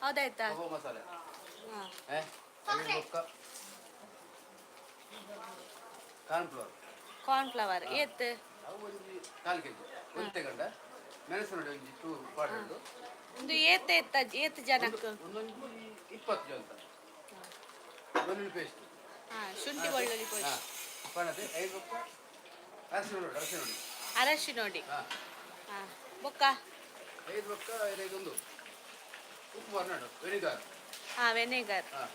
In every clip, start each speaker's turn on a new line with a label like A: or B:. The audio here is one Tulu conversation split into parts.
A: ಹೌದಾಯ್ತಾ?
B: ಕಬಾಬ್ ಮಸಾಲೆ.
A: ಹಾ.
B: ಬೊಕ್ಕ ಕಾರ್ನ್ ಫ್ಲೋರ್.
A: ಕಾರ್ನ್ ಫ್ಲವರ್ ಏತ್?
B: ಅವು ಒಂಜಿ ಕಾಲು ಕೆಜಿ ಒಂತೆ ಗಂಡ ಮೆಣಸು ನೋಡಿ ಒಂಜಿ ಟೂ ಪಾಡುಂಡು.
A: ಒಂದು ಏತ್ ಏತ್ ಏತ್ ಜನಕ್ಕೆ?
B: ಒಂದೊಂದು 20 ಜನ. ಬೆಳ್ಳುಳ್ಳಿ ಪೇಸ್ಟ್.
A: ಹಾ, ಶುಂಠಿ ಬೆಳ್ಳುಳ್ಳಿ ಪೇಸ್ಟ್.
B: ಪಣತೆ ಐದು ಬೊಕ್ಕ ಅರಸಿನ ನೋಡಿ, ಅರಸಿನ ನೋಡಿ.
A: ಅರಶಿ ನೋಡಿ. ಹಾ, ಬೊಕ್ಕ?
B: ಐದು ಬೊಕ್ಕ ಇದೊಂದು ಉಪ್ಪು ಬರ್ನಾಡು ವೆನಿಗಾರ್.
A: ಹಾ, ವೆನಿಗರ್.
B: ಹಾಂ,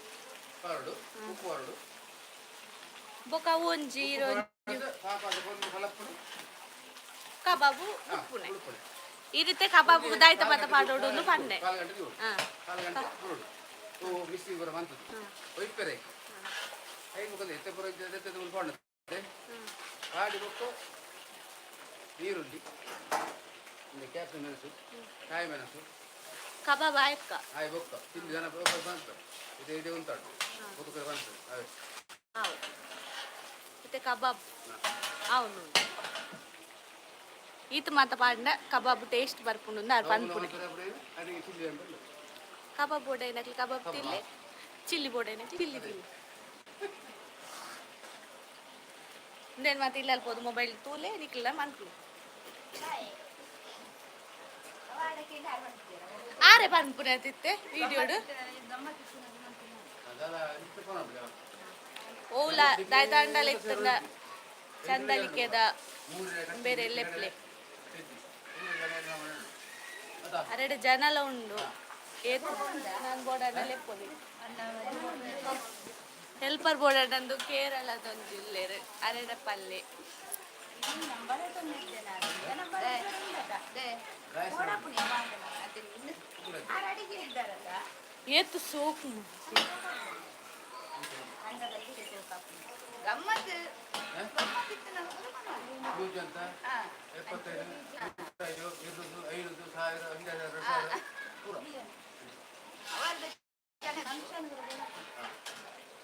B: ಪಾರಡು ಉಪ್ಪು ಪಾರಡು.
A: ಬೊಕ್ಕ ಅವು ಒಂಜಿ ಇರೋ
B: ಪಾಪ ಒಂದು ಕಲಪ್ಪುಡು.
A: ಕಬಾಬು ಉಪ್ಪುನೆ.
B: ಉಪ್ಪುನೆ.
A: ಈ ರೀತಿ ಕಬಾಬು ದಾಯ್ತ ಮತ ಪಾಡೋಡು ಒಂದು ಪಂಡೆ.
B: ಕಾಲು ಗಂಟೆ ಇವ್ರು. ಕಾಲು ಗಂಟೆ ಬರೋಡು ಓ ಮಿಕ್ಸಿ ಬರ ಮಂತದ್ದು ಒಯ್ಪೆರೆ. ಐದು ಮುಖದ ಎತ್ತೆ ಪುರ ಎತ್ತೆ ಪಾಂಡು ಪಾಡಿ ಬೊಕ್ಕ ಈರುಳ್ಳಿ, ಕ್ಯಾಪ್ಸಿಕಮ್, ಮೆಣಸು, ಕಾಯಿ ಮೆಣಸು.
A: ಕಬಾಬ್ ಆಯ್ಕ.
B: ಆಯ್ ಬೊಕ್ಕ ತಿಂದು ಜನ ಬೊಕ್ಕ ಬಂತು ಇದು ಇದೆ ಉಂಟಾಡು ಬೊಕ್ಕ ಬಂತು ಅವೇ.
A: ಹೌದು, ಮತ್ತೆ ಕಬಾಬ್ అవును, ಈತ ಮಾತ ಪಾಂಡ ಕಬಾಬ್ ಟೇಸ್ಟ್ ಬರ್ಪುಂಡು ಆರ್ ಪನ್ಪುನೆ.
B: ಅಡಿಗೆ ಚಿಲ್ಲಿ ಅಂತ.
A: ಕಬಾಬ್ ಬೋಡೈನಕ್ಲು ಕಬಾಬ್ ತಿನ್ಲೆ, ಚಿಲ್ಲಿ ಬೋಡೈನಕ್ಲು ಚಿಲ್ಲಿ ತಿನ್ಲೆ. ಇಂದೇನು ಮತ್ತೆ ಇಲ್ಲ ಪೋದು ಮೊಬೈಲ್ ತೂಲೆ ನಿಕ್ಲ ಮನ್ಪುಲೆ. ಆರೆ ಪನ್ಪುನೆ ತಿತ್ತೆ ವಿಡಿಯೋಡು.
B: ಅದಲ್ಲ ಇಷ್ಟು ಫೋನ್.
A: ಓಲ ದಾಯ್ತಾಂಡಲ ಇತ್ತಂದ ಚಂದಲಿಕೆದ ಬೇರೆ ಎಲ್ಲೆಪ್ಲೆ. ಅರೆಡು ಜನಲ ಉಂಡು. ಏತ್ ನಾನು ಬೋರ್ಡನ್ನ ಲೆಪ್ಪೊಲಿ. ಹೆಲ್ಪರ್ ಬೋರ್ಡನ್ನಂದು ಕೇರಳದೊಂದು ಇಲ್ಲೇರು ಅರೆಡ ಪಲ್ಲೆ. ಏತ್ ಸೋಕು.
C: ಗಮ್ಮತ್ ಗಮ್ಮತ್ತಿತ್ತು ನಮ್ಗೆ.
B: ನೂಜು ಅಂತ 75, 105, 200, 500, 1000, 5000, 2000 ಪೂರ.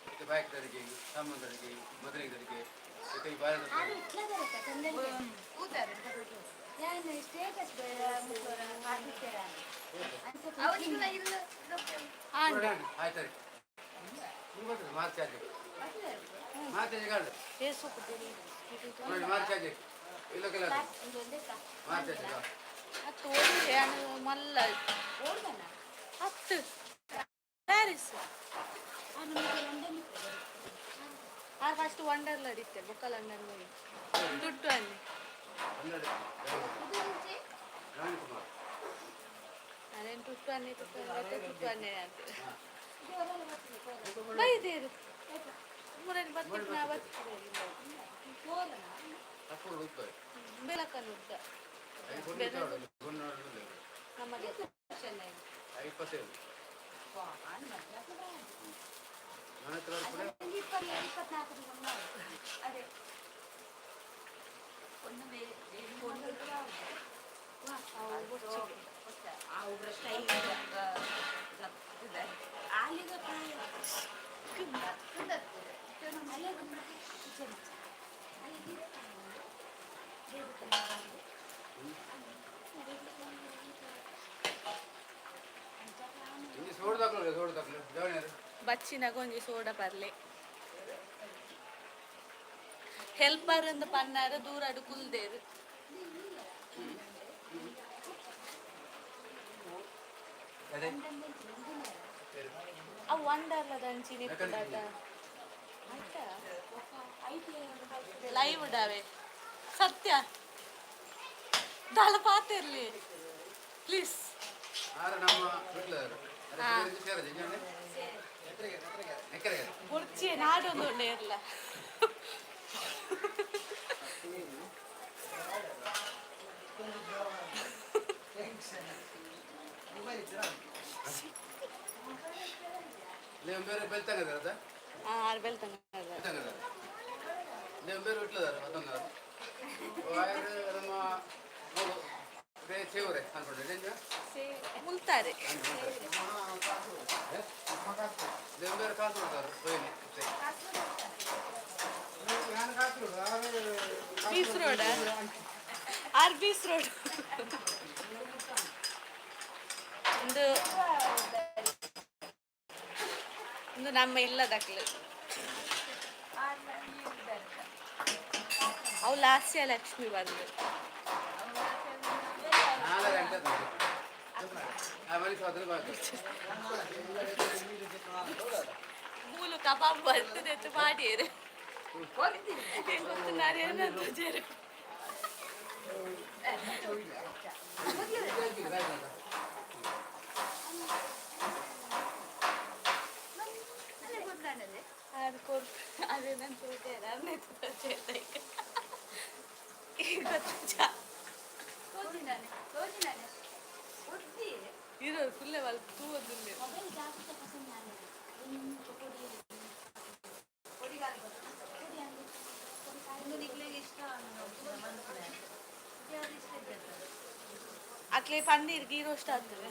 B: ಮತ್ತೆ ಬೈಕ್ದವರಿಗೆ, ಸಾಮಾನ್ದವರಿಗೆ, ಮದುವೆದವರಿಗೆ ಮತ್ತೆ ಈ ಬಾರದ. ಆಯ್ತು ರೀ, ನೀವು ಬರ್ತದೆ ಮಾರ್ಚ್ ಆಚೆ, ಮಾರ್ಚ್ ಆಚೆ ಕಾಡು.
A: ಏ ಸೋಕು.
B: ನೋಡಿ, ಮಾರ್ಚ್ ಆಚೆ ಇಲ್ಲ ಕೆಲ ಮಾರ್ಚ್ ಆಚೆ.
A: ಹತ್ತು ಓಡಿದೆ ಮಲ್ಲ ಹತ್ತು ಪ್ಯಾರಿಸ್ ಆರ್ ಫಸ್ಟ್ ವಂಡರ್ಲ ಇತ್ತೆ, ಬೊಕ್ಕ ಲಂಡನ್ ಹೋಗಿ ದುಡ್ಡು ಅಲ್ಲಿ.
B: 12 ರಾಣಿ ಕುಮಾರ್.
A: ಅದೇನು ತುಟ್ಟು ಅನ್ನಿ ತುಟ್ಟು ಅನ್ನಿ ತುಟ್ಟು ಅನ್ನಿ ಅಂತ ಬೈದೇರು ಮುರನಿ ಬತ್ತಿತ್ತು ನಾ ಬತ್ತಿದೆ.
B: ತಪ್ಪು ಉತ್ತಾರೆ.
A: ಬೆಳಕನ್ನು ಉದ್ದ. ನಮಗೆ.
B: 27 ನನ್ನ ಹತ್ರ ಕೂಡ.
C: ಅದೇ.
B: ಇಂಜಿ ಸೋಡ್ ದಾಖಲು, ಸೋಡ್ ದಾಖಲು ಜವಣಿಯರು.
A: ಬಚ್ಚಿನ ಗೊಂಜಿ ಸೋಡ ಪರ್ಲೆ. ಹೆಲ್ಪರ್ ಅಂದ್ ಪನ್ನಾರು ದೂರಡು ಕುಲ್ದೇರು.
B: ಅದೇ.
A: ಅವು ವಂಡರ್ಲದ ಅಂಚಿನ ಇಪ್ಪುಡಾತ ಲೈವ್ ಡಾವೆ ಸತ್ಯ ದಾಲ ಪಾತಿರ್ಲಿ ಪ್ಲೀಸ್.
B: ಆರ ನಮ್ಮ ಬಿಟ್ಲದಾರು ಸೇರ ಜಂಜಾನೆ ಎಕ್ಕರೆ.
A: ಬೊರ್ಚಿ ನಾಡೊಂದು ಉಂಡೆ ಇರ್ಲ.
B: ನೀವು ಬೇರೆ ಬೆಲ್ತಂಗದಾರ.
A: ಹಾ, ಆರು ಬೆಲ್ತಂಗ.
B: ಬೆಲ್ತಂಗದಾರ. ನೀವು ಬೇರೆ ಬಿಟ್ಲದಾರ ಮತ್ತೊಂದಾರ ಆಯರ್ ನಮ್ಮ ಮೂರು ಬೇ ಸೇವರೆ ಅನ್ಕೊಂಡೆ ಜಂಜ.
A: ಮುಲ್ತಾರೆ.
B: ನೀವು ಬೇರೆ ಕಾಸು ಕೊಡ್ತಾರೆ ಹೋಯ್ನಿ.
A: ಬೀಸ್ ರೋಡ್ ಆರ್ ಬೀಸ್ ರೋಡ್ ಒಂದು. ಇಂದು ನಮ್ಮ ಇಲ್ಲದಕ್ಲು. ಅವು ಲಾಸ್ಯ ಲಕ್ಷ್ಮಿ ಬಂದು.
B: 4 ಗಂಟೆ ಆ ಮನೆ ಸೋದರ ಬಾಕಿ.
A: ಮೂಲು ಕಬಾಬ್ ಬರ್ತದೆ ಮಾಡಿಯರು ಗೊತ್ತು ನಾನು ಏನಂತ. ಅದೇ ನನ್ನ ಗೊತ್ತು. ಇದು ಫುಲ್ ತೂವದಿಲ್ಲ. ಅಕ್ಲೆ ಪನ್ನೀರ್ ಗೀ ರೋಸ್ಟ್ ಆಗ್ತದೆ.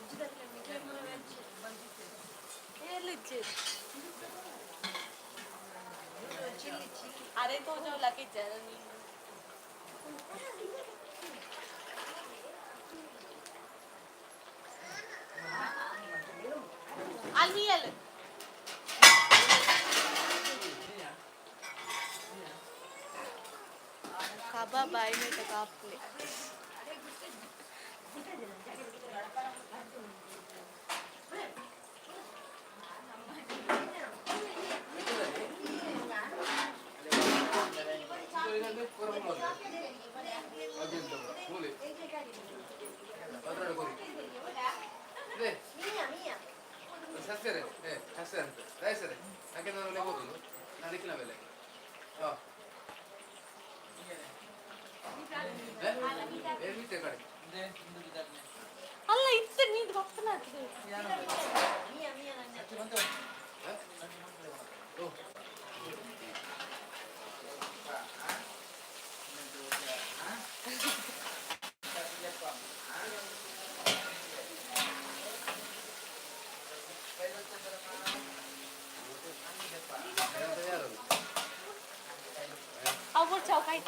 A: ಎಲ್ಲಿಜ್ಜೆ ಅರೆ ತೋಜೋಲಕ್ಕೆ. ಅಲ್ಲಿ ಕಬಾಬ್ ಆಯ್ಮೇಟ ಕಾಪ್ಲೆ.
B: ಸಸ್ಯರೇ ಏ ಸಸ್ಯ ಅಂತ ರೈಸರೇ ಯಾಕೆ ನಾನು ಹೋಗುದು ನಾನು ಇಕ್ಕಿನ ಬೆಲೆ ಹಾಂ ಎಲ್ಲಿ ಕಡೆ.
A: ಅಲ್ಲ ಇತ್ತೆ ನೀನು ಬಪ್ಪನ ಆಗ್ತದೆ.
B: ಓ.
A: ಅವು ಚೌಕಾಯ್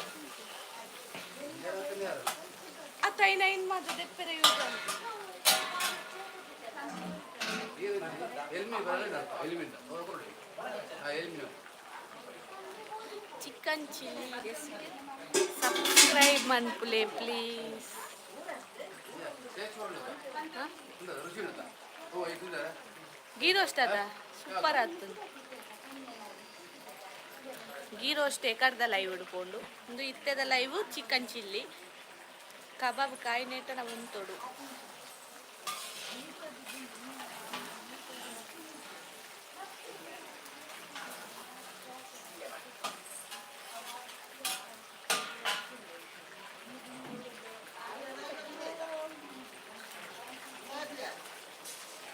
A: ಅತ್ತ ಐನ ಇನ್ ಮಾತ್ರ ದೆಪ್ಪೆರೆ ಯೂಸ್.
B: ಎಲ್ಮಿ ಬರಲ್ಲ ಎಲ್ಮಿಂದ ಅವ್ರು ಕೊಡಿ ಆ ಎಲ್ಮಿನ.
A: ಚಿಕನ್ ಚಿಲ್ಲಿ ರೆಸಿಪಿ ಸಬ್ಸ್ಕ್ರೈಬ್ ಮನ್ಪುಲೆ ಪ್ಲೀಸ್.
B: ಟೇಸ್ಟ್ ಉಂಟಾ? ರುಚಿ ಉಂಟಾ? ಓ ಇದು.
A: ಗೀ ರೋಸ್ಟ್ ಅದ ಸೂಪರ್ ಆಗ್ತದೆ. ಗೀ ರೋಸ್ಟ್ ಎಕಡ್ದ ಲೈವ್ ಹಿಡ್ಕೊಂಡು ಒಂದು ಇತ್ತೆದ ಲೈವ್. ಚಿಕನ್ ಚಿಲ್ಲಿ ಕಬಾಬ್ ಕಾಯಿನೇಟ ನಾವು ಉಂತೋಡು.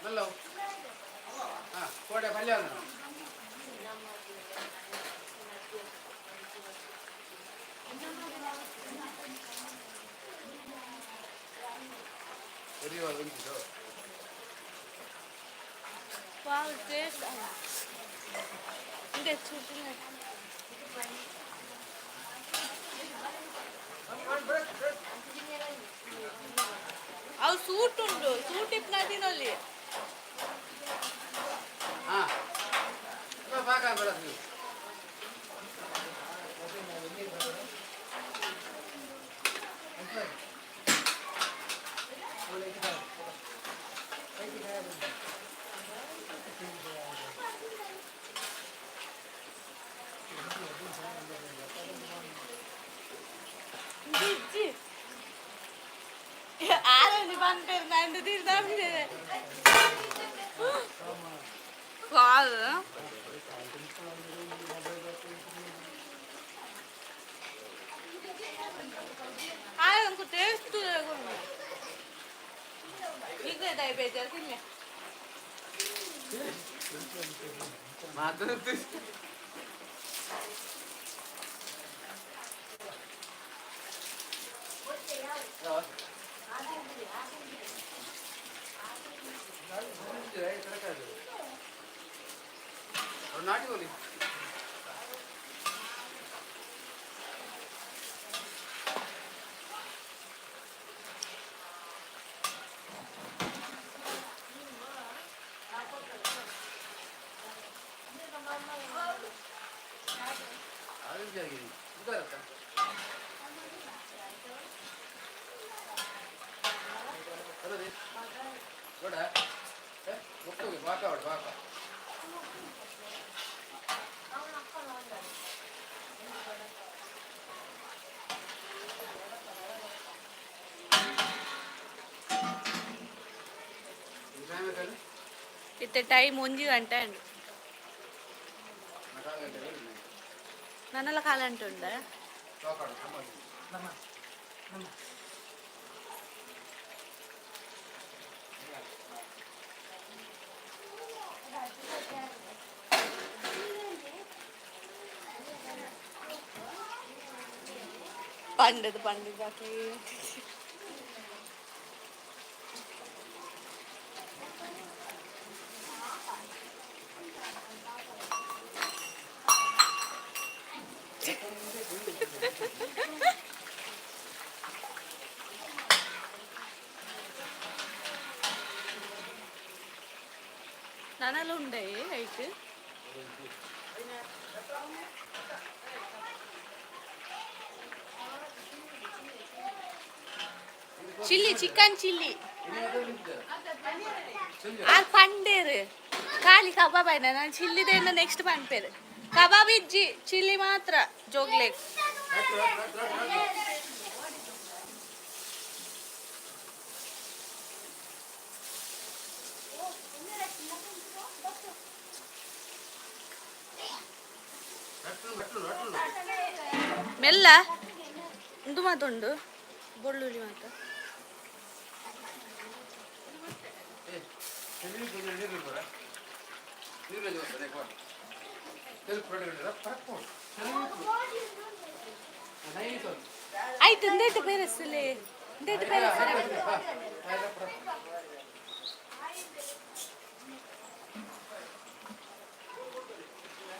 B: ನಲ್ಲ ಹಾಂ ಕೋಡೆ ಪಲ್ಯ. ಉಂಟು.
A: ವಾವ್, ಟೇಸ್ಟ್ ಇದೆ ಚೂಟಿನ. ಅವು ಸೂಟ್ ಉಂಡು ಸೂಟ್ ಇಪ್ಪನ ತಿನ್ನೊಲ್ಲಿ.
B: ಹಾಂ ಬಾಕ ಬೇಡ ನೀವು.
A: ಇಜ್ಜಿ ಆರಲ್ಲಿ ಬಂಪೇರು ನಾನು ತಿರ್ದಾಮಿದೆ ಕಾಲು. ಅಂಕು ಟೇಸ್ಟ್ ಈಗ ಬೇಜಾರು ತಿನ್ನೆ.
B: ಮಾತ್ರ. ನಾಟಿ ಹೋಲಿ.
A: ಇತ್ತೆ ಟೈಮ್ 1 ಗಂಟೆ ಉಂಡು. ನನ್ನೆಲ್ಲ ಕಾಲ ಉಂಟು. ಪಂಡದ ಪಂಡದ ಬಾಕಿ. ನನಲ ಉಂಡೆ ಐಟ್. ಚಿಲ್ಲಿ, ಚಿಕನ್ ಚಿಲ್ಲಿ ಆ ಪಂಡೇರು ಖಾಲಿ ಕಬಾಬ್ ಆಯ್ನ. ನಾನು ಚಿಲ್ಲಿದೇನ ನೆಕ್ಸ್ಟ್ ಪನ್ಪೇರು. ಕಬಾಬ್ ಇಜ್ಜಿ, ಚಿಲ್ಲಿ ಮಾತ್ರ ಜೋಗ್ಲೇಕ್. ಮೆಲ್ಲ ಉಂದು ಮಾತುಂಡು, ಬೊಳ್ಳುಳ್ಳಿ ಮಾತ. ಆಯ್ತು, ಇಂದೇಟು ಬೇರೆಸಲೆ, ಇಂದೇಟು ಬೇರೆಸಲೆ.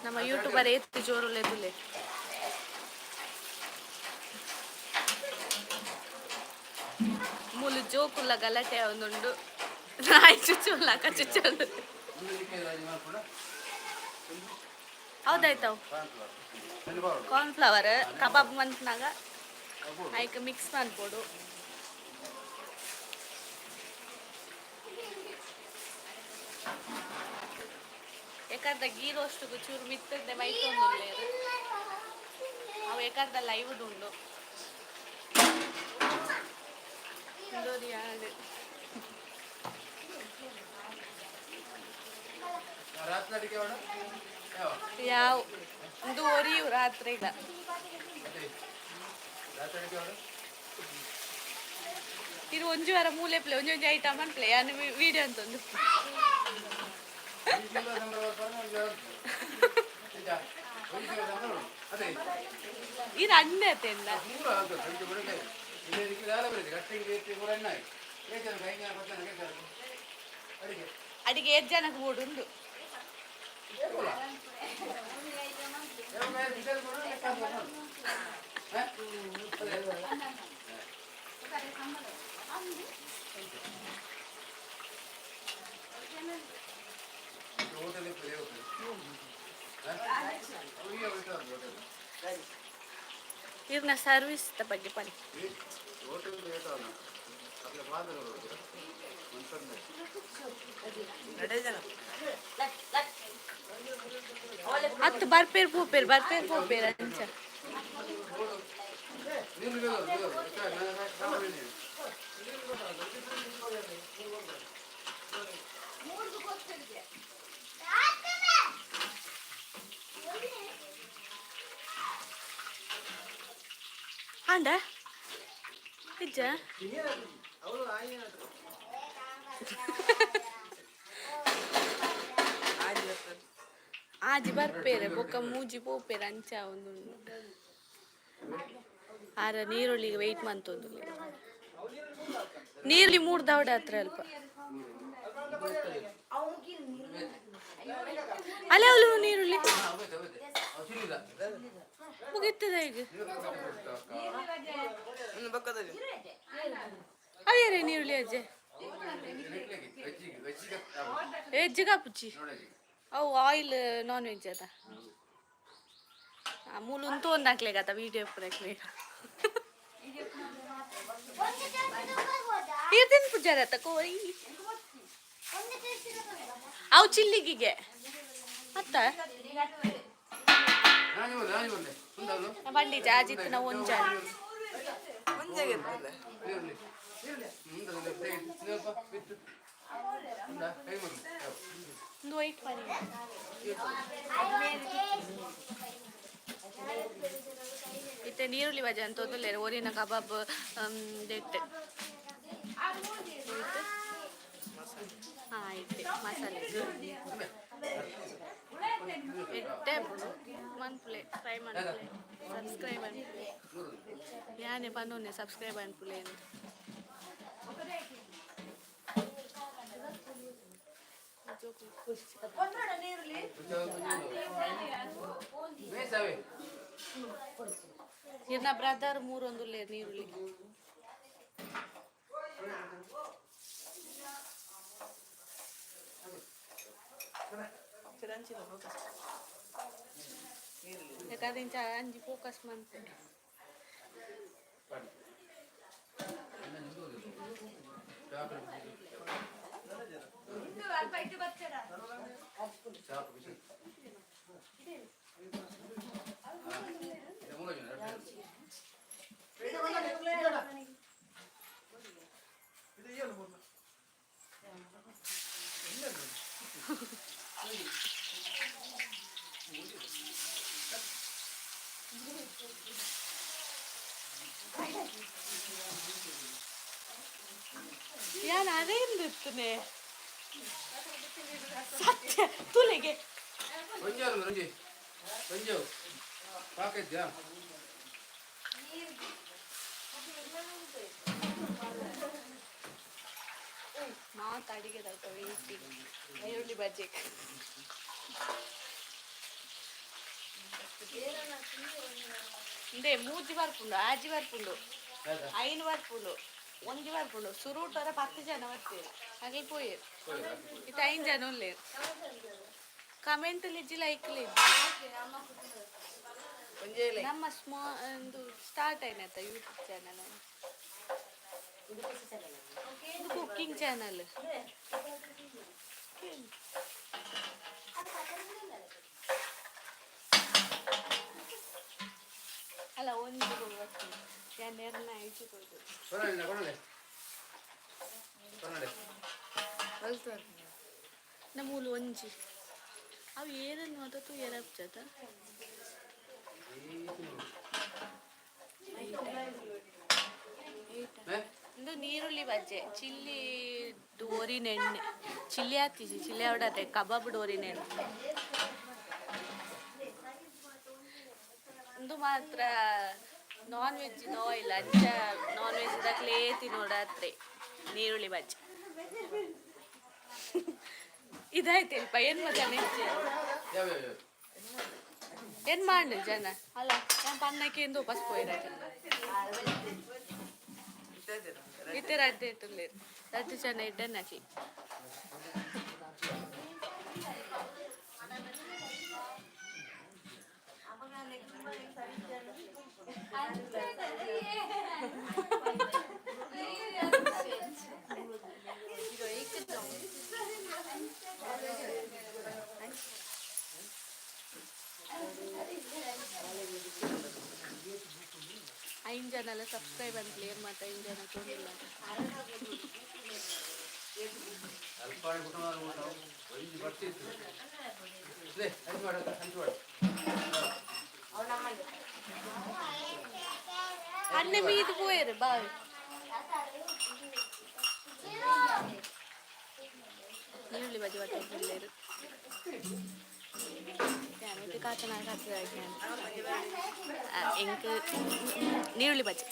A: ನಮ್ಮ ಯೂಟ್ಯೂಬರ್ ಏತ್ ಜೋರುಲೆ ತುಲೆ. ಮೂಲು ಜೋಕುಲ್ಲ ಗಲಾಟೆ ಒಂದುಂಡು. ನಾಯಿ ಚುಚ್ಚುಲ್ಲ, ಅಕ್ಕ ಚುಚ್ಚುಲ್ಲ. ಹೌದಾಯ್ತಾವ್. ಕಾರ್ನ್ಫ್ಲವರ್ ಕಬಾಬ್ ಮಂತ್ನಾಗ ಐಕ್ ಮಿಕ್ಸ್ ಮನ್ಪೊಡು. ಏಕಾದ ಗೀ ರೋಸ್ಟ್ಗು ಚೂರು ಮಿತ್ತದ್ದೆ ಮೈತೊಂದುಲ್ಲೇರು. ಅವು ಏಕಾದ ಲೈವ್ ಉಂಡು. ಇಂದೊರಿ ಯಾಡ್. ಯಾವ ಇಂದು ಒರಿಯು ರಾತ್ರಿ ಇಲ್ಲ. ಇದು ಒಂಜಿ ವಾರ ಮೂಲೆ ಪ್ಲೇ, ಒಂಜಿ ಒಂಜಿ ಐಟಮ್ ಅನ್ಪ್ಲೆ. ಯಾನ್ ವಿಡಿಯೋ ಅಂತ ಒಂದು. ಇದು ಅಣ್ಣೆ ಅತ್ತೆಂದ. ಅಡಿಗೆ ಏತ್ ಜನಕ್ಕೆ ಬೋಡು ಉಂಡು. ಇರ್ನ ಸರ್ವಿಸ್ ಬಗ್ಗೆ ಪನಿ. ಹತ್ತು ಬರ್ಪೇರ್ ಪೋಪೇರ್, ಬರ್ಪೇರ್ ಪೋಪೇರ್ ಅಂಚ. ಅಂಡ ಇಜ್ಜ. ಆಜಿ ಬರ್ಪೇರೆ ಬೊಕ್ಕ ಮೂಜಿ ಪೋಪೇರೆ ಅಂಚ ಒಂದು. ಆರ ನೀರುಳ್ಳಿಗೆ ವೆಯ್ಟ್ ಮಂತೊಂದು. ನೀರುಳ್ಳಿ ಮೂರು ದವಡೆ ಹತ್ರ ಅಲ್ಪ. ಅಲ್ಲೇ ಅವಳು ನೀರುಳ್ಳಿ ಮುಗಿತದ ಈಗ. ಅದೇ ನೀರುಳ್ಳಿ ಅಜ್ಜೆ ವೆಜ್ ಕಾಪುಚಿ. ಅವು ಆಯಿಲ್ ನಾನ್ ವೆಜ್ ಅದ. ಮೂಲು ಉಂತು ಒಂದಾಕ್ಲೆಗತ್ತ ವೀಡಿಯೋ ಪೂರಕ್ಲೆ. ಈರ್ದಿನ ಪೂಜಾರತ್ತ ಕೋರಿ ಅವು ಚಿಲ್ಲಿಗಿಗೆ ಅತ್ತ.
B: ನಾನು ಬಂದೆ, ನಾನು ಬಂದೆ. ಉಂದವನು.
A: ಬಂಡಿ ಜಾಜಿತ್ತು ನಾವು ಒಂಜ.
B: ನೀರುಳ್ಳಿ. ಉಂದವನು, ಪ್ಲೇಟ್. ಇನ್ನೊಬ್ಬ ಬಿತ್ತು. ಉಂದಾ, ಕೈ ಮುಗಿ.
A: ಒಂದು ವೈಟ್ ಮಾಡಿ. ಇತ್ತೆ ನೀರುಳ್ಳಿ ಬಜೆ ಅಂತ ತೊದಲೇರು ಓರಿನ ಕಬಾಬ್ ಇತ್ತೆ ಹಾಂ ಇತ್ತೆ ಮಸಾಲೆ ಇಟ್ಟೆ ಮನ್ಪುಲೆ, ಟ್ರೈ ಮನ್ಪುಲೆ, ಸಬ್ಸ್ಕ್ರೈಬ್ ಅನ್ಪುಲೆ. ಯಾನೆ ಪನ್ನೊನ್ನೆ ಸಬ್ಸ್ಕ್ರೈಬ್ ಅನ್ಪುಲೆ ಅಂತ.
B: ಮೇಸಾವೆ.
A: ಇರ್ನ ಬ್ರದರ್ ಮೂರೊಂದು ನೀರುಳ್ಳಿ. ಯಾಕಂದ್ರೆ ಇಂಚ ಅಂಜಿ ಫೋಕಸ್ ಮಂತೆ.
B: ಚಾಕು ಬಿಸಿ. ಇದು ಮೂರು ಜನ, ಎರಡು ಜನ.
A: ಯಾನ್ ಅದೇಂದು ಇರ್ತನೆ ಸತ್ಯ ತುಲೆಗೆ.
B: ಒಂಜಿ ಅಲ್ಲ ಒಂಜಿ ಒಂಜಿ ಪಾಕಿದ್ಯಾ?
A: ಮಾತು ಅಡಿಗೆ ವೇಟಿಂಗ್ ಈರುಳ್ಳಿ ಬಜ್ಜೆ. ಇಂದೇ ಮೂಜಿ ಬರ್ಪುಂಡು, ಆಜಿ ಬರ್ಪುಂಡು, ಐನು ಬರ್ಪುಂಡು, ಒಂಜಿ ಬರ್ಪುಂಡು. ಸುರುಟರ 10 ಜನ ಬರ್ತೀರ, ಹಾಗೆ ಪೋಯೇರು. ಇತ್ತೆ ಐನ್ ಜನ ಉಲ್ಲೇರು. Comment ಲಿಜ್ಜಿ, like ಲಿಜ್ಜಿ. ನಮ್ಮ ಸ್ಮಾ ಒಂದು ಸ್ಟಾರ್ಟ್ ಆಯ್ನತ್ತ ಯೂಟ್ಯೂಬ್ ಚಾನಲ್, ಇದು ಕುಕ್ಕಿಂಗ್ ಚಾನಲ್. ಅಲ್ಲ, ಒಂದು ಬರ್ತದೆ ಯಾನ್ ಐಚು ಕೊಯ್ದು.
B: ಕೊಡಲೆ ಕೊಡಲೆ ಕೊಡಲೆ.
A: ನಮ್ಮ ಮೂಲು ಒಂಜಿ ಅವು ಏರನ್ನು ಮಾತ್ರ ತೂಯರ. ಇಂದು ನೀರುಳ್ಳಿ ಬಜ್ಜೆ, ಚಿಲ್ಲಿ ಡೋರಿನ ಎಣ್ಣೆ. ಚಿಲ್ಲಿ ಆತಿಜಿ, ಚಿಲ್ಲಿ ಅವಡತೆ ಕಬಾಬ್ ಡೋರಿನ ಎಣ್ಣೆ. ಇಂದು ಮಾತ್ರ ನಾನ್ ವೆಜ್ ಆಯಿಲ್ ಅಂಚ ನಾನ್ ವೆಜ್ ದಕ್ಲೇ ತಿನ್ನೋಡಾತ್ರೆ. ನೀರುಳ್ಳಿ ಬಜ್ಜೆ ಇದಾಯ್ತು ಅಲ್ಪ. ಏನ್ ಮಜಾ ನೆಚ್ಚೆ?
B: ಯಾವ ಯಾವ ಯಾವ?
A: ಏನ್ ಮಾಡಿ ಜನ ಅಲ್ಲ, ನಾನು ಪನ್ನಕ್ಕೆ ಎಂದು ವಾಪಸ್ ಪೋಯಿರ. ಇತ್ತೆ ರಡ್ಡೆ ಇಟ್ಟುಲ್ಲೇರು, ರಡ್ಡು ಜನ ಇಡ್ಡನ್ನಕಿ. ಐದು ಜನ ಎಲ್ಲ ಸಬ್ಸ್ಕ್ರೈಬ್ ಅಂತ ಕ್ಲಿಯರ್ ಮಾತ್ರ ಐದು ಜನ ತೋರಿಲ್ಲ.
B: ಅಲ್ಪಾಣಿ ಕುಟುಂಬ ಒಂಜಿ ಬರ್ತಿತ್ತು. ಲೇ, ಹಂಚು ಮಾಡು, ಹಂಚು ಮಾಡು.
A: ಅಣ್ಣೆ ಮೀದು ಪೋಯರು ಬಾವಿ. ನೀರುಳ್ಳಿ ಬಜ್ಜಿ ಬಟ್ಟೆ ಪಿಲ್ಲೇರು ಕಾಚನ ಕಾಚ. ಎಂಕ್ ನೀರುಳ್ಳಿ ಬಜ್ಜಿ.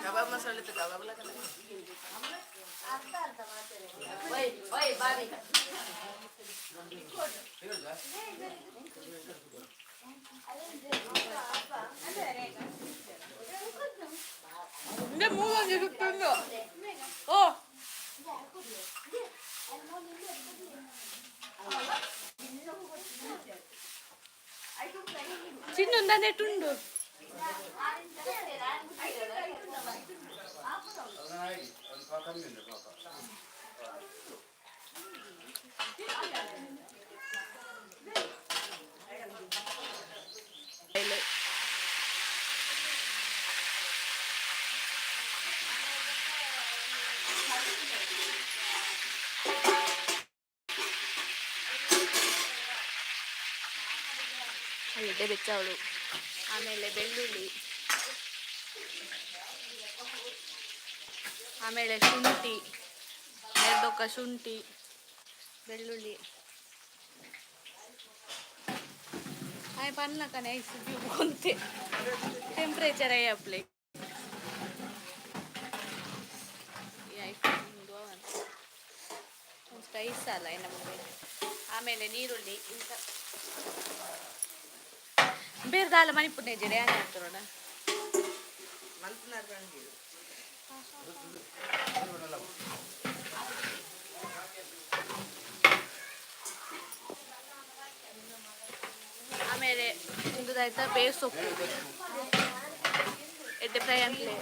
D: ಕಬಾಬ್ ಮಸಾಲೆ ಇತ್ತು, ಕಬಾಬ್.
B: ಏನಂತ?
A: ಮೂಗೊಂಜಿ ಸುತ್ತುಂಡು. ಓ ಚಿನ್ನೊಂದನೆಟುಂಡು. ಎಡ್ಡೆ ಬೆಚ್ಚವಳು. ಆಮೇಲೆ ಬೆಳ್ಳುಳ್ಳಿ, ಆಮೇಲೆ ಶುಂಠಿ, ಎರಡೊಕ್ಕ ಶುಂಠಿ ಬೆಳ್ಳುಳ್ಳಿ. ಆಯ್ ಪನ್ಲಕನೆ ಐಸ್ ಕೊಂತೆ ಟೆಂಪ್ರೇಚರ್ ಅಯ್ಯ ಅಪ್ಲೆ. ಐಸ್ ಅಲ್ಲ ನಮ್ಮ. ಆಮೇಲೆ ನೀರುಳ್ಳಿ, ಇಂಥ ಬೇರೆ ದಾಲ ಮಣಿಪುರ್ನೆ ಜಡೆ ಯಾನೆ ಆಗ್ತಾರೋಣ. ಆಮೇಲೆ ಇಂದುದಾಯ್ತಾ ಬೇಸೊಪ್ಪು ಎಡ್ಡೆ ಫ್ರೈ ಅಂತಲೇ.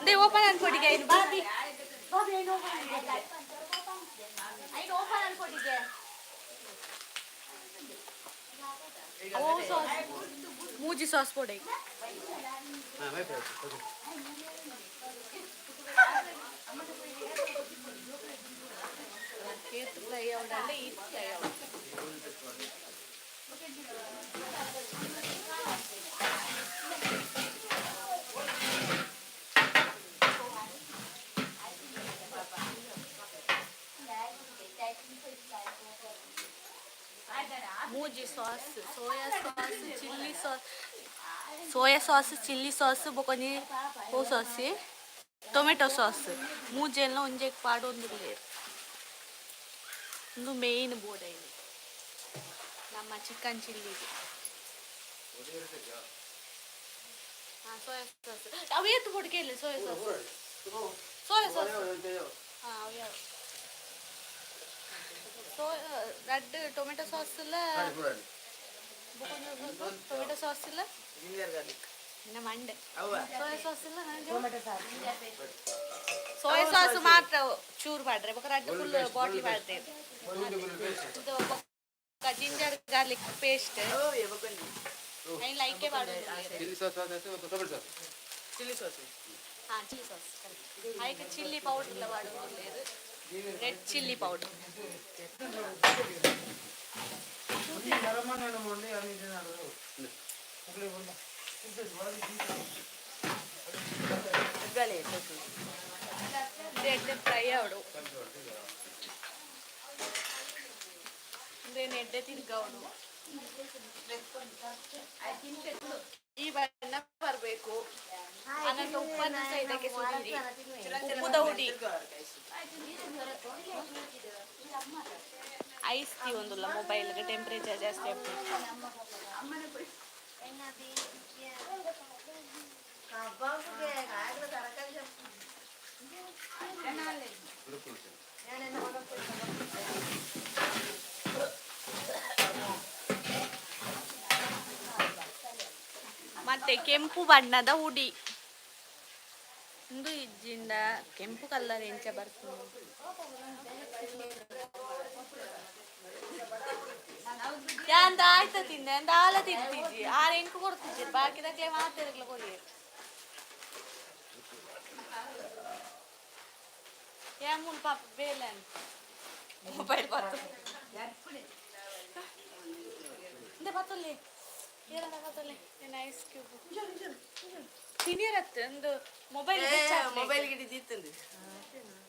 A: They open ಅನ್ಕೊಡಿಗೆ ಇನ್ನು ಬಾಬಿ ಬಾಬಿ ಐನು ಓಪನ್ ಐನು ಓಪನ್ ಅನ್ಕೊಡಿಗೆ. ಓ ಸಾಸ್ ಮೂಜಿ ಸಾಸ್ ಪೊಡೆ. ಏತ್ ಫ್ರೈ ಅವಡಂಡೆ ಈತ್ ಫ್ರೈ ಅವಡು. ಮೂಜಿ sauce, soya sauce, chilli sauce, soya sauce, chilli sauce, ಬೊಕೊಂಜಿ ಹೂ ಸಾಸ್, ಟೊಮೆಟೊ ಸಾಸ್. ಮೂಜೆಲ್ಲ ಒಂಜೆಕ್ ಪಾಡೊಂದುಲ್ಲೆರ್. ಉಂದು ಮೇಯ್ನ್ ಬೋರ್ಡ್ ಐನೆ ನಮ್ಮ ಚಿಕನ್ ಚಿಲ್ಲಿಗೆ. ಹಾಂ, ಸೋಯಾ ಸಾಸ್ ಅವು ಏತ್ ಬೋರ್ಡ್ ಕೇಳಿ. Soya sauce, soya sauce. ಹಾಂ, ಅವು ಯಾವ ಸೋ ರಡ್ಡ್ ಟೊಮೆಟೊ ಸಾಸ್ ಇಲ್ಲ, ಟೊಮೆಟೊ ಸಾಸ್ ಇಲ್ಲ, ನಮ್ಮ ಮಂಡೆ ಸೋಯಾ ಸಾಸ್ ಇಲ್ಲ. ಸೋಯಾ ಸಾಸ್ ಮಾತ್ರ ಚೂರು ಪಾಡ್ರೆ, ಬೊಕ ರಡ್ಡ್ ಫುಲ್ ಬಾಟ್ಲಿ ಪಾಡ್ದೆ. ಇದು ಬೊಕ ಜಿಂಜರ್ ಗಾರ್ಲಿಕ್ ಪೇಸ್ಟ್ ಐನ್ ಲೈಕೆ ಪಾಡೋದು.
B: Chilli sauce, tomato sauce.
D: Chilli sauce.
A: ಹಾಂ, ಚಿಲ್ಲಿ ಸಾಸ್. ಐಕ್ ಚಿಲ್ಲಿ ಪೌಡರ್ ಎಲ್ಲ ಪಾಡೋದು, ರೆಡ್ ಚಿಲ್ಲಿ ಪೌಡರ್. ಎಡ್ಡೆ ಫ್ರೈ ಅವಡು. ಇಂದೇನು ಎಡ್ಡೆ ತಿರ್ಗವಡು. ಈ ಬಣ್ಣ ಬರಬೇಕು ಅನಂತ ಉಪ್ಪನ್ನು ಸಹ ಇದಕ್ಕೆ ಸುರಿಯಿರಿ. ಉಪ್ಪುದ ಹುಡಿ. ಐಸ್ ಟೀ ಒಂದುಲ್ಲ ಮೊಬೈಲ್ಗೆ ಟೆಂಪ್ರೇಚರ್ ಜಾಸ್ತಿ ಆಗ್ತದೆ. ಮತ್ತೆ ಕೆಂಪು ಬಣ್ಣದ ಹುಡಿ ಒಂದು ಇಜ್ಜಿಂದ ಕೆಂಪು ಕಲರ್ ಎಂಚ ಬರ್ತದೆ. ಯಾಂದ ಆಯ್ತ ತಿಂದೆ ಅಂದ ಆಲ ತಿಂತಿಜ್ಜಿ ಆರ್ ಎಂಕು ಕೊಡ್ತಿಜ್ಜಿ ಬಾಕಿದಕ್ಲೆ ಮಾತೆರ್ಗ್ಲ ಕೊರಿಯೆ. ಯಾ ಮೂಲ್ ಪಾಪ ಬೇಲೆ ಮೊಬೈಲ್ ಬತ್ತು ಇಂದ ಬತ್ತೊಲ್ಲೆ ಏರಡ ಬತ್ತೊಲ್ಲೆ ಏನು ಐಸ್ ಕ್ಯೂಬ್ ತಿನಿಯರತ್ತೆ ಒಂದು ಮೊಬೈಲ್.
D: ಮೊಬೈಲ್ ಗಿಡಿ ದಿತ್ತಂದು.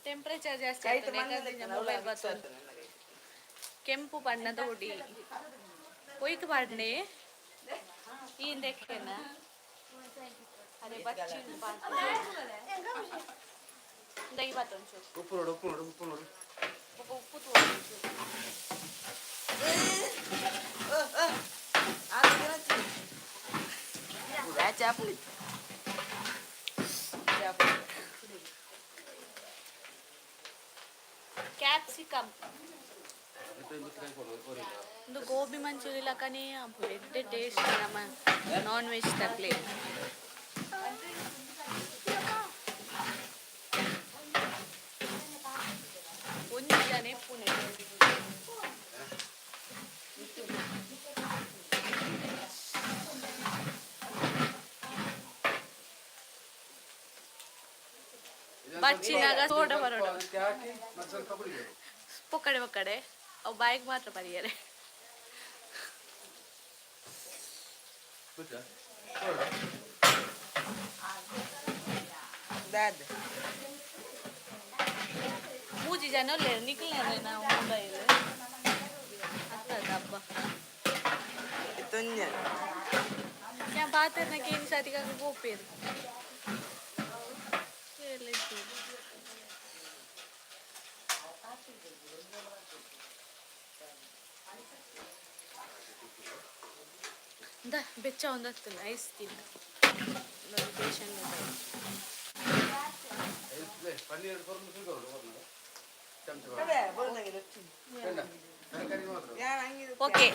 A: ಟೆಂಪರೇಚರ್ ಜಾಸ್ತಿ ಆಗ್ತದೆ ಮೊಬೈಲ್ ಬತ್ತು. ಕೆಂಪು ಬಣ್ಣದ ಹುಡಿ ಒಯ್ತು ಪಾಡ್ನೆ ಈ ಹಿಂದೆಕ್ಕೆನ ಅದೇ ಬಚ್ಚಿನ ದೈ ಬಾತ್ ಒಂಚೂರು.
B: ಉಪ್ಪು ನೋಡು, ಉಪ್ಪು ನೋಡು, ಉಪ್ಪು ನೋಡು.
A: ಬೊಕ ಉಪ್ಪು ತೂವೊಡು ಒಂಚೂರು.
D: ಚಾಪುಳಿ.
A: ಕ್ಯಾಪ್ಸಿಕಮ್. ಒಂದು ಗೋಬಿ ಮಂಚೂರಿ ಲಕನೇ ಎಡ್ಡೆ ಟೇಸ್ಟ್ ನಮ್ಮ ನಾನ್ ವೆಜ್ ತಕ್ಲೆ. ಒಂಜಿ ಜನ ಪುಣೆ. ಬಚ್ಚಿನಾಗ ಸೋಡ ಬರೋಡು.
B: ಅದಕ್ಕೆ ಹಾಕಿ ಮತ್ತೆ ಸ್ವಲ್ಪ ಕುಡಿಬೇಕು.
A: ಪೊಕ್ಕಡೆ ಪೊಕ್ಕಡೆ ಅವು ಬಾಯಿಗೆ ಮಾತ್ರ ಪರಿಯರೆ.
B: ಗೊತ್ತಾ? ಸೋಡಾ?
D: ದಾದ.
A: ಮೂಜಿ ಜನ ಉಲ್ಲೆರ್ ನಿಕ್ಲೆನ ನಾವು ಮೊಬೈಲ್ ಅತ್ತದ ಹಬ್ಬ.
D: ತೊಂಜ.
A: ഞാൻ ಪಾತೆರ್ನ ಕೇನಿ ಸಾತಿಗೆ ಪೋಪೇರು. ಇಂದ ಬೆಚ್ಚ ಒಂದು ಹತ್ತಲ್ಲ ಐಸ್ ತಿಂದ ಪೇಷಂಟ್.
B: ಪನ್ನೀರ್ ಕೊರ್ದು ಸಿಗೋದು ಕೊರ್ದು. ಚಮಚ
D: ಅದೇ ಬೋಲ್ದಂಗೆ.
B: ಬೇಡ, ತರಕಾರಿ ಮಾತ್ರ.
A: ಓಕೆ,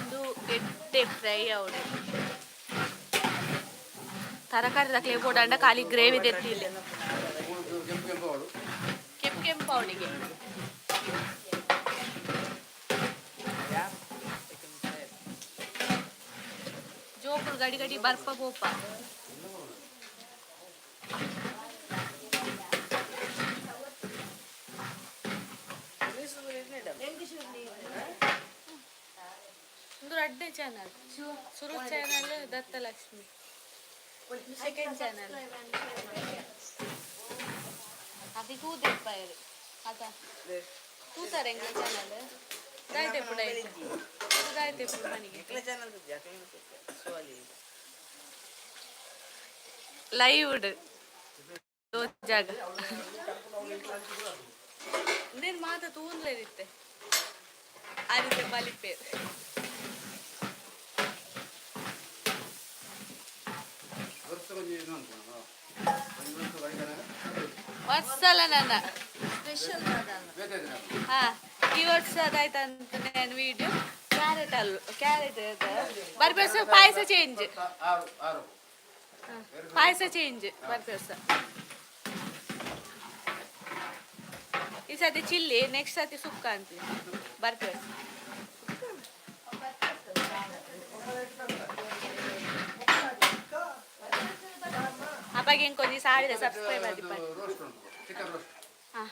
A: ಇದು ಎಡ್ಡೆ ಫ್ರೈ ಅವಡೆ. ತರಕಾರಿ ತಕ್ಲೆ ಬೋಡಂಡ ಖಾಲಿ ಗ್ರೇವಿ ದೆತ್ತಿಲ್ಲ.
B: ಮೂರು ಕೆಂಪು ಕೆಂಪು ಅವಳು.
A: ಕೆಂಪು ಕೆಂಪು ಅವಳಿಗೆ. ಜೋಕುಲು ಗಡಿ ಗಡಿ ಬರ್ಪ ಬೋಪ. ಒಂದು ರಡ್ಡೆ ಚಾನಲ್ ಸುರು ಚಾನಲ್ ದತ್ತಲಕ್ಷ್ಮಿ ಸೆಕೆಂಡ್ ಚಾನಲ್. ಅದು ತೂದೆಪ್ಪಾಯರು ಅದ ತೂತಾರೆ ಎಂಗ್ಲ ಚಾನಲ್ ದಾಯ್ತೆ ಪುಡ ದಾಯ್ತೆ ಪುಡ ಮನಿಗೆ.
D: ಚಾನಲ್.
A: ಲೈವ್ ಜಾಗ నేను ಮಾತ ತೂನ್ಲೇದಿತ್ತೆ ಆ ರೀತಿ ಬಲಿಪೇರು.
B: ವರ್ಷ ಕೊಂಚ ಇದು ಅನ್ಕೋಣ ಒಂದು ವರ್ಷ ಬಳಿಕನಾಗ.
A: ವರ್ಷಲ ನನ್ನ.
C: ಸ್ಪೆಷಲ್.
B: ಬೇಕಾದ್ರೆ
A: ಹಾ, ಈ ವರ್ಷ ಅದಾಯ್ತಂತ ನಾನು ವಿಡಿಯೋ ಕ್ಯಾರೆಟ್ ಅಲ್ವ ಕ್ಯಾರೆಟ್ ಬರ್ಬೇಸ ಪಾಯಸ ಚೇಂಜ್.
B: ಆರು ಆರು.
A: ಪಾಯಸ ಚೇಂಜ್ ಬರ್ಬೇಸ. ಈ ಸತಿ ಚಿಲ್ಲಿ, ನೆಕ್ಸ್ಟ್ ಸತಿ ಸುಕ್ಕ ಅಂತ ಬರ್ಬೇಸ. ಅಪ್ಪಾಗೆ ಇಂಕೊಂಜಿ ಸಾವಿರ ಸಬ್ಸ್ಕ್ರೈಬ್ ಆದಿಪ್ಪ.
B: ರೋಸ್ಟ್ ಉಂಟು, ಚಿಕನ್ ರೋಸ್ಟ್.
A: ಹಾ,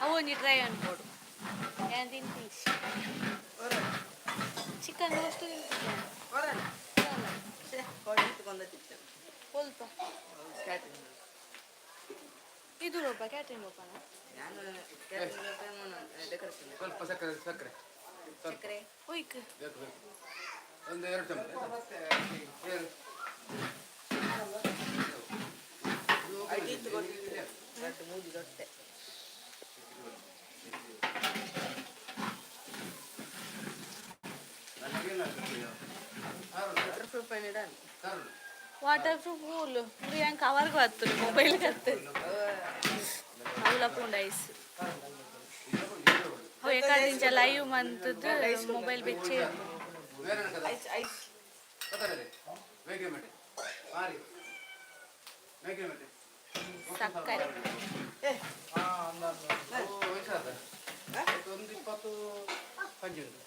A: ಅವು ಒಂಜಿ ಟ್ರೈ ಅನ್ಕೊಡು. ಯಾನ್ ತಿಂತೀನಿ ಚಿಕನ್ ರೋಸ್ಟ್ ತಿಂತೀನಿ. ಸ್ವಲ್ಪ ಇದು ರೂಪ ಕ್ಯಾಟ್ರಿಂಗ್ ರೂಪನಾ?
B: ಸ್ವಲ್ಪ ಸಕ್ಕರೆ, ಸಕ್ಕರೆ ಸ್ವಲ್ಪ.
A: ಒಯ್ಕ್.
B: ಬೇಕು ಬೇಕು, ಒಂದು ಎರಡು ಚಮಚ ಏನು?
D: ಮೂಜಿ ದೊಟ್ಟೆ.
A: ವಾಟರ್ ಪ್ರೂಫ್ ಮೂಲು ಹೆಂಗೆ ಕವರ್ಗೆ ಬರ್ತದೆ, ಮೊಬೈಲ್ಗೆ ಬರ್ತದೆ. ಅವಲ ಪೂಂಡ ಐಸ್ ಅವು ಎಕಾದಿಂಚ ಲೈವ್ ಮಂತದ್ದು ಮೊಬೈಲ್ ಬೆಚ್ಚೆ.
D: Ice ice.
A: ಸಕ್ಕರೆ.
B: ಒಂದು ಇಪ್ಪತ್ತು ಪಂಜಿ ಉಂಟು,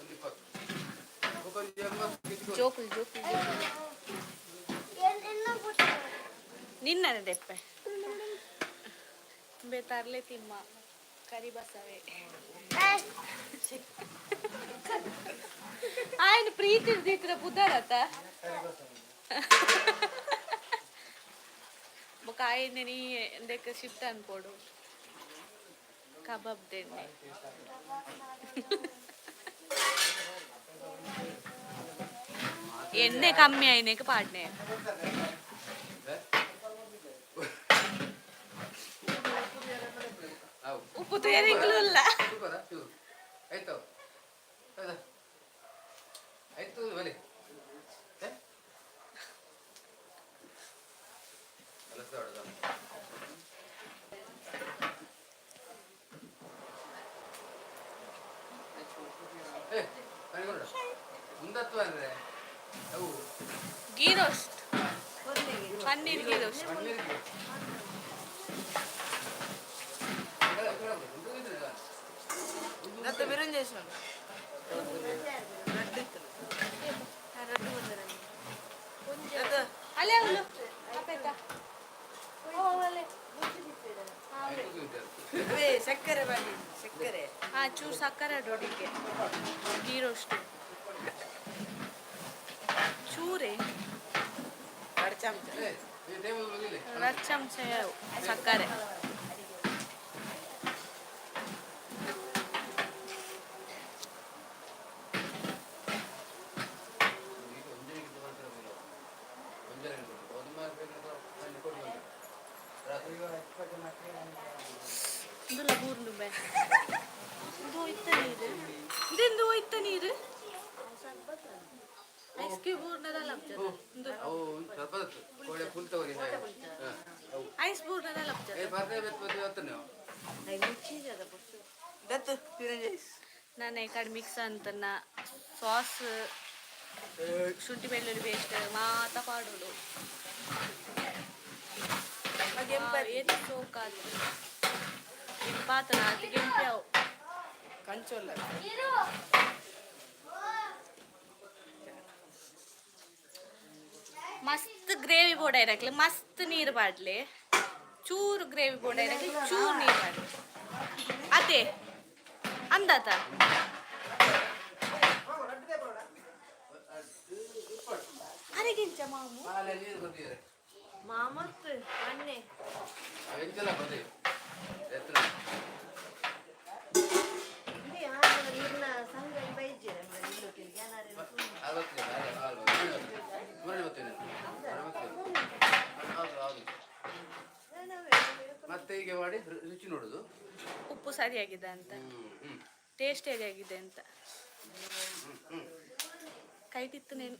B: ಒಂದು ಇಪ್ಪತ್ತು ಒಂದು ಎಂಬತ್ತು.
A: ಜೋಕುಲು ಜೋಕುಲು ಜೋಕುಲು. ನಿನ್ನನೆ ದೆಪ್ಪೆ ಬೇ ತರ್ಲೆ ತಿಮ್ಮ ಕರಿ ಬಸವೆ ఆయన ಪ್ರೀತಿ ದೀತ್ರ ಬುದ್ಧರತ್ತ ಬೊಕ ಆಯನೆ ನೀ ಎಂದಕ್ಕೆ ಶಿಫ್ಟ್ ಅನ್ಕೊಡು ಕಬಾಬ್ ದೆನ್ನೆ. ಎಣ್ಣೆ ಕಮ್ಮಿ ಆಯ್ನೆಕ್ ಪಾಡ್ನೆ.
B: ಅವು.
A: ಉಪ್ಪು ತೇರಿಂಗ್ಲೂ ಇಲ್ಲ.
B: ಸೂಪರಾ? ಚೂರು ಆಯ್ತು, ಹೌದಾ? ಆಯ್ತು ಬಲಿ. ಕೆಲಸ. ಏ ಮುಂದತ್ವ ಅಂದ್ರೆ ಅವು.
A: Ghee roast, paneer ghee roast.
B: Paneer.
D: ದತ್ತ ಬಿರಂಜೇಶ್ವರ ರಡ್ಡು ಇತ್ತು. ದತ್ತ.
A: ಅಲ್ಲೇ ಅವಳು ಅಪ್ಪೇತ. ಓ ಅಲ್ಲೇ.
D: ಅವೇ ಸಕ್ಕರೆ ಬಾಗಿ ಸಕ್ಕರೆ.
A: ಹಾ, ಚೂರು ಸಕ್ಕರೆ ಡೊಡಿಗೆ ಗೀ ರೋಸ್ಟ್ ಚೂರೇ.
D: ಎರಡು ಚಮಚ.
A: ಎರಡು ಚಮಚ ಸಕ್ಕರೆ. ಇಂದುಲ ಬೂರ್ಲು ಬೇ. ಇದು ಹೋಯ್ತ ನೀರು, ಇದೆಂದು ಹೋಯ್ತ ನೀರು. ಐಸ್ ಕ್ಯೂಬ್ ಊರ್ನದಲ್ಲ ಇಂದು.
B: ಅವು ಸ್ವಲ್ಪ ಕೋಳೆ ಫುಲ್ ತಗೋರಿ. ಅವು.
A: ಐಸ್ ಬೂರ್ನದಲ್ಲ.
B: ಏ ಬರ್ದೇ ಬೇಕು ನೀವು.
D: ದತ್ತು ಬಿರಂಜೇಶ್.
A: ನಾನು ಈ ಕಡೆ ಮಿಕ್ಸ್ ಅಂತನ್ನ ಸಾಸ್, ಶುಂಠಿ ಬೆಳ್ಳುಳ್ಳಿ ಪೇಸ್ಟ್ ಮಾತ ಪಾಡೋಡು. ಏತ್ ಸೋಕಾತು ಪಾತನ ಅದು ಗೆಂಪಿ ಅವು.
D: ಕಂಚೋಲ್ಲ.
A: ಮಸ್ತ್ ಗ್ರೇವಿ ಬೋಡ ಇರಕ್ಲೆ, ಮಸ್ತ್ ನೀರು ಪಾಡ್ಲೆ. ಚೂರು ಗ್ರೇವಿ ಬೋಡ ಇರಕ್ಲೆ, ಚೂರು ನೀರು ಪಾಡ್ಲೆ. ಅದೇ ಅಂದಾತ. ಅರೆಗಿಂಚ ಮಾಮು.
B: ಆಲೆ ನೀರು ಕೊಟ್ಟಿದ್ದಾರೆ.
C: ಮಾಮತ್ ಅಣ್ಣೆ.
B: ಎಂಚಲ ಬದಿ ಎತ್ತರ.
C: ಇಲ್ಲಿ ಆಂಧ್ರ ನೀರಿನ ಸಂಘ ಬೈಜೆ.
B: ಅರವತ್ತು ಮೂರನೇ ಬರ್ತೇನೆ. ಹೌದು ಹೌದು. ಮತ್ತೆ ಹೀಗೆ ಮಾಡಿ ರುಚಿ ನೋಡುದು.
A: ಉಪ್ಪು ಸರಿಯಾಗಿದೆ ಅಂತ.
B: ಹ್ಮ್ ಹ್ಮ್
A: ಟೇಸ್ಟ್ ಹೇಗಾಗಿದೆ ಅಂತ. ಕೈ ತಿತ್ತು ನೇನು.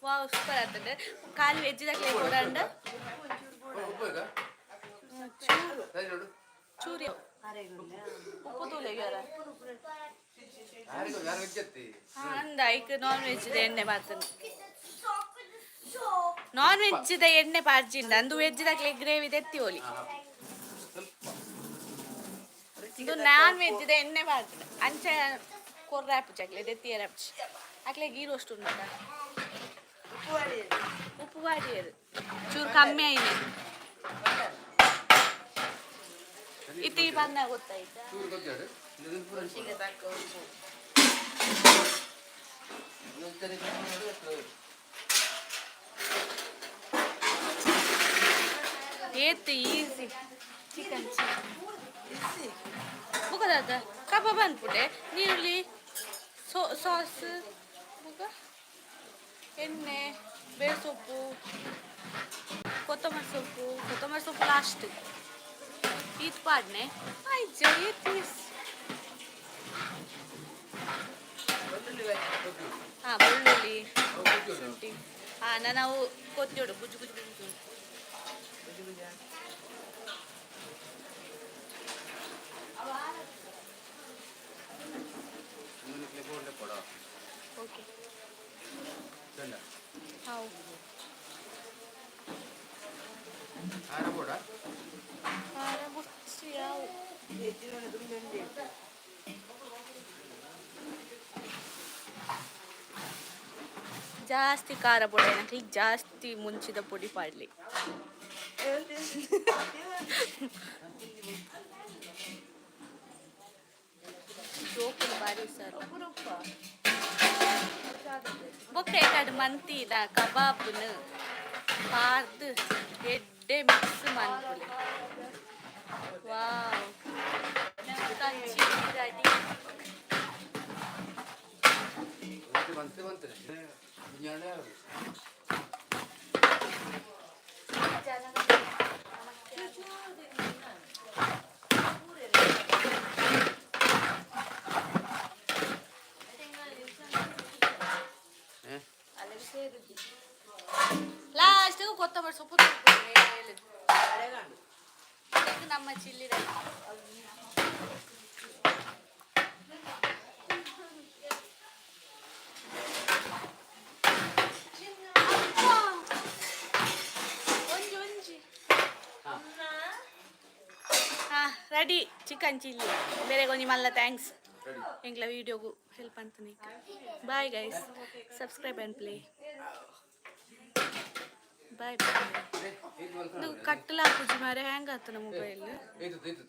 A: ವಾವ್, ಸೂಪರ್ ಆಗ್ತದೆ. ಖಾಲಿ ವೆಜ್ ದಾಕ್ಲೆ ಕೊಡಂಡ.
B: ಉಪ್ಪು ಈಗ
A: ಚೂರು.
B: ಸರಿ ನೋಡು.
A: ಚೂರಿ ಉಪ್ಪು ತೂಲೆಗಾರ.
B: ಯಾರಿಗೂ ಯಾರು ವೆಜ್ ಅತ್ತಿ.
A: ಅಂದ ಐಕ್ ನಾನ್ ವೆಜ್ ಎಣ್ಣೆ ಬಾತನೆ. ನಾನ್ ವೆಜ್ the ಎಣ್ಣೆ ಪಾರ್ಜಿಂದ ಅಂದು ವೆಜ್ ದಾಕ್ಲೆ ಗ್ರೇವಿ ತೆತ್ತಿ ಒಲಿ.
B: ಸ್ವಲ್ಪ.
A: ಇದು ನಾನ್ ವೆಜ್ the ಎಣ್ಣೆ ಬಾರ್ತದೆ. ಅಂಚ ಕೊರ್ರಾಪು ಚಕ್ಲೆ ದೆತ್ತಿ ರಾಪು ಅಕ್ಲೆ ಗೀ ರೋಸ್ಟ್ ಉಂಟ.
D: ಉಪ್ಪು ಮಾಡಿ.
A: ಉಪ್ಪು ಬಾಡಿಯರು ಚೂರು ಕಮ್ಮಿ ಆಯ್ನೆ. ಇತ್ತಿ ಬಂದ ಗೊತ್ತಾಯ್ತಾ?
B: ಚೂರು ಗೊತ್ತಾಡು ಇದನ್ನು ಪೂರ.
D: ರುಚಿಗೆ ತಕ್ಕ ಉಪ್ಪು.
B: ಇನ್ನೊಂದು ಸರಿ ನೋಡು ಎಷ್ಟು.
A: ಏತ್ ಈಸಿ ಚಿಕನ್.
D: ಇಸಿ.
A: ಬುಕ್ಕದಾದ ಕಬಾಬ್ ಅನ್ಪುಟೆ ನೀರುಳ್ಳಿ ಸಾಸ್ ಬುಕ್ಕ ಎಣ್ಣೆ, ಬೇಳೆ ಸೊಪ್ಪು, ಕೊತ್ತಂಬರಿ ಸೊಪ್ಪು. ಕೊತ್ತಂಬರಿ ಸೊಪ್ಪು ಲಾಸ್ಟ್. ಈತ್ ಪಾಡ್ನೆ ಆಯ್ತು. ಏತ್ is
D: ಬೆಳ್ಳುಳ್ಳಿ ಬಾಜಿ.
A: ಹಾಂ, ಬೆಳ್ಳುಳ್ಳಿ, ಶುಂಠಿ. ಹಾಂ, ನಾವು ಕೊತ್ತೋಡು ಗುಜ್ಜು ಗುಜ್ಜು ಗುಜ್ಜು.
D: ಗುಜು ಗುಜು.
B: ಇನ್ನೊಂದು ಬೋರ್ಡ್ ಕೊಡ.
A: ಓಕೆ.
B: ಚಂದ.
A: ಹೌದು.
B: ಖಾರ ಬೋಡ.
A: ಖಾರ ಬುಚ್ಚಿ ಯಾವ.
D: ಹೆಚ್ಚಿನ ದುಂಡು ಉಂಟು.
A: ಜಾಸ್ತಿ ಖಾರ ಪೊಡಿ ಏನಕ್ಕೆ ಜಾಸ್ತಿ ಮುಂಚಿದ ಪೊಡಿ ಪಾಡ್ಲಿ. ಜೋಕುಲು ಬಾರಿ ಸರ್. ಬೊಕ್ಕ ಏಕಾಡ್ ಮಂತಿದ ಕಬಾಬ್ನ ಪಾರ್ದ್ ಎಡ್ಡೆ ಮಿಕ್ಸ್ ಮನ್ಪುಲೆ. ವಾವ್, ಚಿಕನ್ ರೆಡಿ.
B: ಬಂತೆ ಬಂತೆ ವಿಜ್ಞಾನ.
A: ಲಾಸ್ಟ್ ಕೊತ್ತಂಬರಿ ಸೊಪ್ಪು ತೂಪುಂಡು. ಇದು ನಮ್ಮ ಚಿಲ್ಲಿ ರೆಡಿ. ಒಂಜಿ ಒಂಜಿ. ಹಾ, ರೆಡಿ ಚಿಕನ್ ಚಿಲ್ಲಿ. ಬೇರೆ ಕೊಂಜಿ ಮಲ್ಲ thanks.
B: Ready.
A: ಎಂಕ್ಲ ವೀಡಿಯೋಗು ಹೆಲ್ಪ್ ಅಂತಾನೆ. Bye guys, subscribe and play. Bye bye. ಇದು ಕಟ್ಟಲ ಹಾಕುಜಿ ಮಾರೆ, ಹ್ಯಾಂಗ್ ಆತನ ಮೊಬೈಲ್.
B: ಏತದ್ದು ಏತದ್ದು.